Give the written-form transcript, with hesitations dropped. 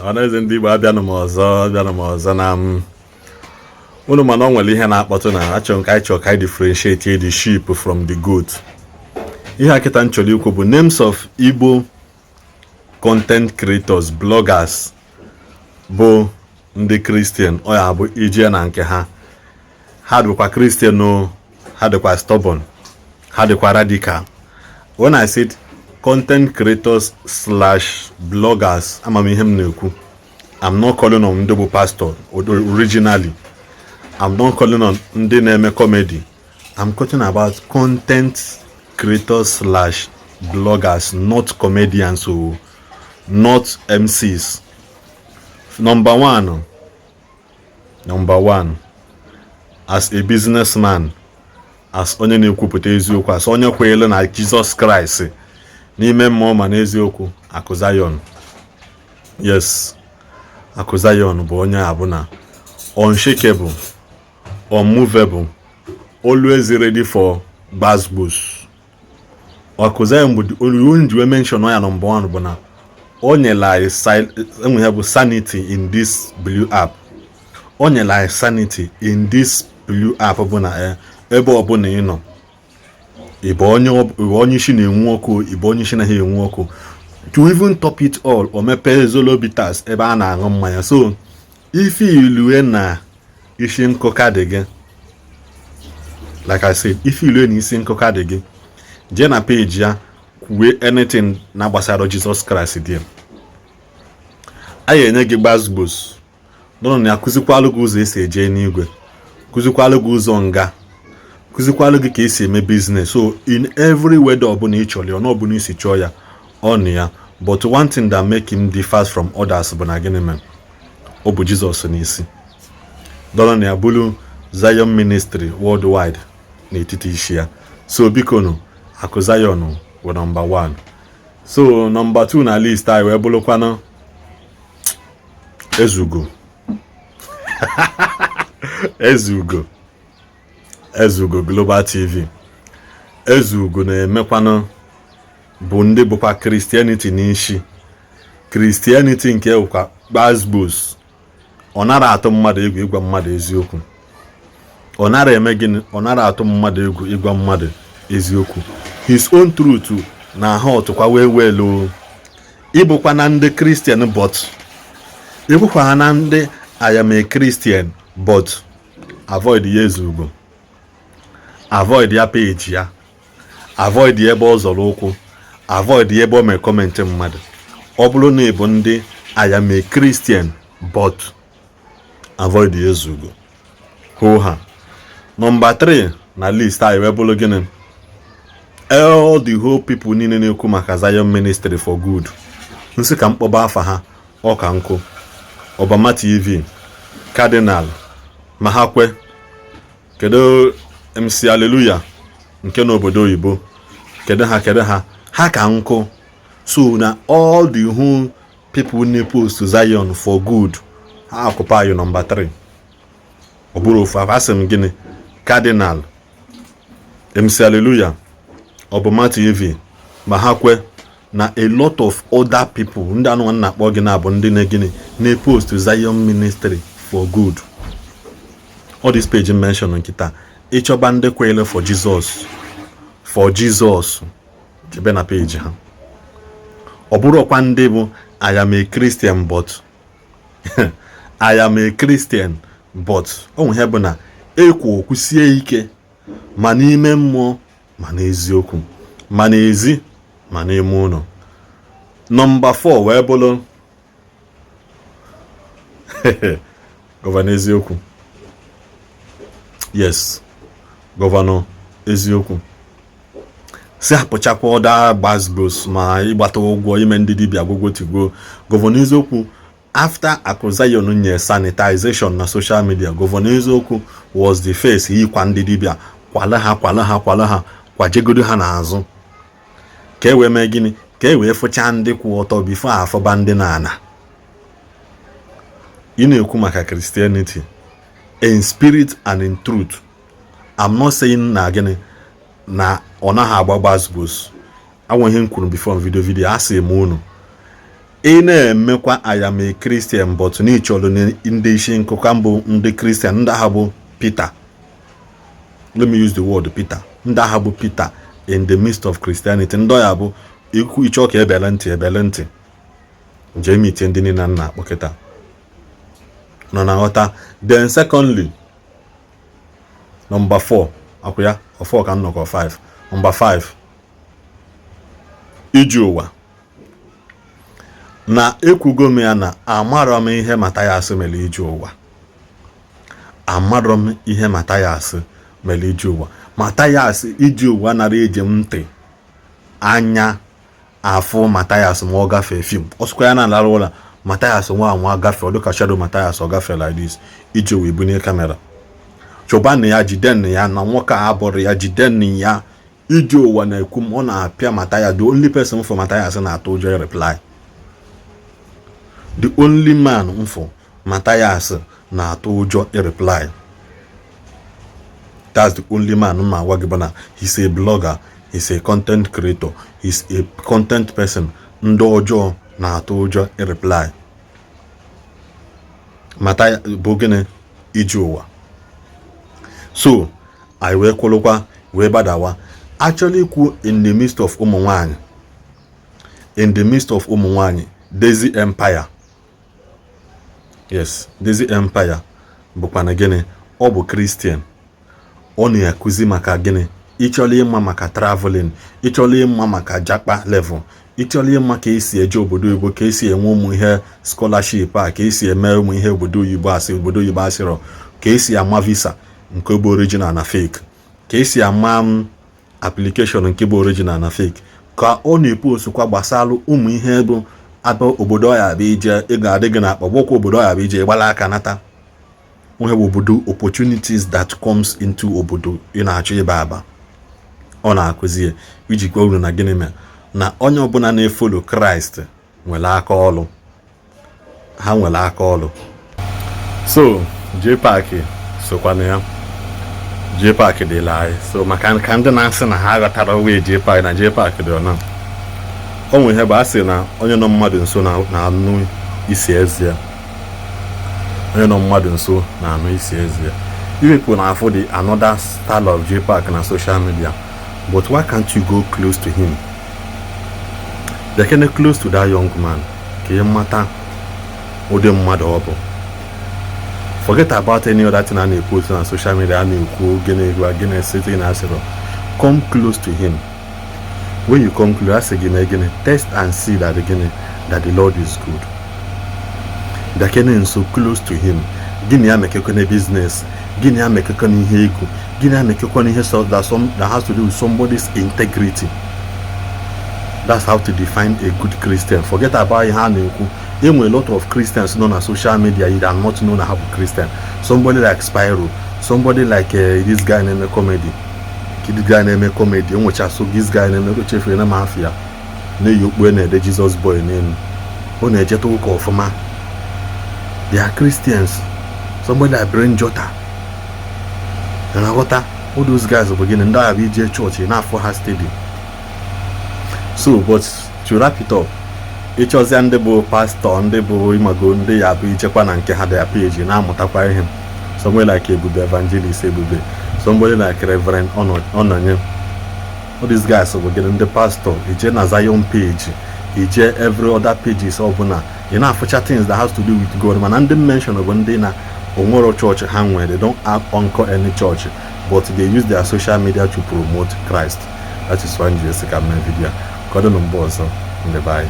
Ọhaneze ndị Igbo, abịanụ m ọzọ, abịanụ m ọzọ na m unu. Mana ọ nwere ihe na-akpọtụ na achọrọ m ka anyị chọrọ ka anyị differentiate the sheep from the goat. Ihe a kịta m chọrọ ikwu bụ names of Igbo content creators, bloggers, bụ ndị Christian. Ọ ya bụ ije na nke ha, ha dịkwa Christian o, ha dịkwa stubborn, ha dịkwa radical. When I said content creators slash bloggers, ama m ihe m na-ekwu. I'm not calling on ndị bụ pastor originally. I'm not calling on ndị na-eme comedy. I'm talking about content creators slash bloggers, not comedians o, not MCs. Number one, number one, as a businessman, as onye na-ekwupụta eziokwu, as onye kwenyere na Jizọs Kraịst n'ime mmụọ ma n'eziokwu, Akụ Zion. Yes, Akụ Zion bụ onye abụna unshakable, unmovable, always ready for gbasgbos. Akụ Zion bụ onye ji wee mention ya number one bụ na o nyere anyị enwe ya bụ sanity in this blue app. O nyere anyị sanity in this blue app bụ na ebe ọbụla ị nọ, ị bụ onye isi na-enwu ọkụ, ị bụ onye isi naghị enwu ọkụ. To even top it all, o mepee Zolo Bitters ebe a na-aṅụ mmanya. So ife ilue na isi nkụka dị gị, like I said, ife ilue na isi nkụka dị gị, jee na peji ya kwuwe anything na gbasara Jizọs Kraịst dị a ga-enye gị gbasgbos nọrọ na ya, kụzikwalụ gị ụzọ esi eje n'igwe, kụzikwalụ gị ụzọ nga, kụzikwalụ gị ka esi eme business. So in every weather ọbụla ị chọrọ ya, ọnụ ọbụla isi chọọ ya, ọ na ya. But one thing that make him differs from others bụ na gịnị mere ọ bụ Jizọs n'isi dọrọ na ya bụrụ Zion Ministry Worldwide n'etiti isi ya. So biko nụ, Akụ Zion bụ number 1. So number 2 na list anyị wee bụrụkwanụ Ezugo, Ezugo, Ezugo Global TV. Ezugo na-emekwanụ bụ ndị bụkwa Christianity n'isi, Christianity nke bụkwa gbasgbos. Ọ nara atụ mmadụ egwu ịgwa mmadụ eziokwu. Ọ nara eme gịnị? Ọ nara atụ mmadụ egwu ịgwa mmadụ eziokwu. His own truth na ahụ ọtụkwa wee welu. Ịbụkwa na ndị Christian, but ịbụkwa na ndị I am a Christian but, avoid ya. Ezugo, avoid ya page ya, avoid ya ebe ọ zọrọ ụkwụ, avoid ya ebe o mere comment mmadụ. Ọ bụrụ na ị bụ ndị I am a Christian but, avoid ya. Ezugo hoo ha. Number 3 na list anyị wee bụrụ gịnị? All the whole people niile na-ekwu maka Zion Ministry for good, nsị ka mkpọba afa ha, ọka nkụ Obama TV, Cardinal, ma ha kwe kedu MC Hallelujah nke n'obodo oyibo, kedu ha, kedu ha, ha ka nkụ. So na all the whole people na-post Zion for good, ha occupy number 3. Ọ bụrụ ofu afọ, asị m gịnị? Cardinal, MC Hallelujah, Obama TV, ma ha kwe na a lot of other people ndị anụ na-akpọ gị na-abụ ndị na gịnị na-post Zion Ministry for good. All this page mention nkịta, ịchọba ndị kwere for Jesus, for Jesus, jebe na page ha. Ọ bụrụkwa ndị bụ I am a Christian but, I am a Christian but, o nwe ihe bụ na ekwo kwusie ike ma n'ime mmụọ ma n'eziokwu, ma n'ezi ma n'ime ụlọ. Number 4 wee bụrụ Governor Eziokwu. Yes, Governor Eziokwu si hapụchakwa ọda gbasgbos ma ịgbata ụgwọ ime ndị dibịa gwogwo tigwo. Governor Eziokwu, after Akụ Zion nye sanitization na social media, Governor Eziokwu was the face yikwa ndị dibịa kwala ha, kwala ha, kwala ha, kwajegodo ha n'azụ ka e wee mee gịnị? Ka e wee fụchaa ndị kwụ ọtọ before afọba ndị na-ana. Ị na-ekwu maka Christianity in spirit and in truth. I'm not saying na gịnị na ọ naghị agba gbasgbos. Anwe ihe m kwuru before video, a sị m unu Ị na-emekwa "I am a Christian", but na ịchọrọ ndị isi nkụka mbụ, ndị Christian, ndị agha bụ Peter. Let me use the word Peter. Ndị agha bụ Peter in the midst of Christianity. Ndị ọya bụ ikwu ịchọ ka ebele ntị, ebele ntị, jee meet ndị niile nna akpọ kịta nọ na nghọta. Then secondly, number 4 akwụ ya, ọ 4 ka nnọkọ 5, number 5, iji ụwa na ekwugo m ya na amarọ m ihe Mathias mere iji ụwa. Amarọ m ihe Mathias mere iji ụwa. Mathias iji ụwa nara eji m ntị anya afụ Mathias ma ọ gafee film ọsụkwa ya na-alara ụlọ. Mathias nwa anwa gafee, ọ dịka shadow Mathias, ọ gafee like this, iji ụwa ebunye camera chụbanụ ya, jidenụ ya na nwoke a abụrụ ya, jidenụ ya. Iji ụwa na-ekwu m, ọ na-apịa Mathias. The only person for Mathias na-atụ ụjọ reply, the only man mfụ Mathias na-atụ ụjọ reply, that's the only man ma agwa gị bụ na he's a blogger, he's a content creator, he's a content person ndị ọjọọ na-atụ ụjọ reply. Mathias bụ gịnị? Iji ụwa. So anyị wee kwụrụkwa wee gbadawa. Actually ikwu in the midst of ụmụ nwanyị, in the midst of ụmụ nwanyị, Daisy Empire. Yes, Daisy Empire bụkwana gịnị? Ọ bụ Christian. Ọ na-akụzi maka gịnị? Ịchọrọ ịma maka traveling, ịchọrọ ịma maka japa level, ịchọrọ ịma ka esi eje obodo oyibo, ka esi enwe ụmụ ihe scholarship a, ka esi eme ụmụ ihe obodo oyibo, asị obodo oyibo asịrọ, ka esi ama visa nke bụ original na fake, ka esi ama application nke bụ original na fake, ka ọ na-epostukwa gbasara ụmụ ihe bụ abụ obodo ọya bụ ije ị ga-adị gị n'akpa gbọkwa obodo ọya bụ ije gbala aka nata nwe obodo, opportunities that comes into obodo ị na-achọ ịba aba. Ọ na-akụzi ya iji gwa uru na gịnị mere na onye ọbụla na-efollow Kraịst nwere aka ọlụ, ha nwere aka ọlụ. So JPAC sokwa na ya. JPAC dịla anyị so maka ka ndị na-asị na ha aghọtara wee JPAC na JPAC dị ọna o nwere ihe bụ a sị na onye nọ mmadụ nso na-anụ isi eze ya. Onye nọ mmadụ nso na-anụ isi eze ya. You people na-afụ the another style of JPAC na social media, but why can't you go close to him? Bịakene close to that young man ka ị mata ụdị mmadụ ọ bụ. Forget about any other thing a na-epost na social media, a na-ekwu gịnị gwa gịnị site na asịrọ. Come close to him. When you come close, asị gị mee gịnị? Test and see that gịnị? That the Lord is good. Bịakene nso, close to him. Gịnị ya mekekwana business, gịnị ya mekekwana ihe ego, gịnị ya mekekwana ihe so that, some, that has to do with somebody's integrity. That's how to define a good Christian. Forget about ihe a na-ekwu. Enwere a lot of Christians nọ na social media you are not known how bụ Christian. Somebody like Spyro, somebody like this guy na-eme comedy, this guy na-eme comedy enwecha. So this guy na-eme, echefere na m afọ ya, na-eyi okpu na-ede "Jesus Boy" n'elu, ọ na-ejeta ụka ọfụma. They are Christians. Somebody like Brain Jota na aghọta. All those guys bụ gịnị? Ndị agha bụ ije chọọchị na-afọ ha steady. So but to wrap it up, ịchọzịa ndị bụ pastọ, ndị bụ ịmago, ndị ya bụ ijekwa na nke ha, their page, na-amụtakwa ihe. Somebody like Ebube, Evangelist Ebube, somebody like Reverend Ononye, all these guys bụ gịnị? Ndị pastọ. Ije na Zion page, ije every other pages ọbụla, ị na-afụcha things that has to do with God. Mana ndị mention bụ ndị na onwero church ha nwere. They don't anchor any church, but they use their social media to promote Christ. That is why m ji esi ka mee video ka ọ dị na mgbe ọzọ. Ndị be anyị.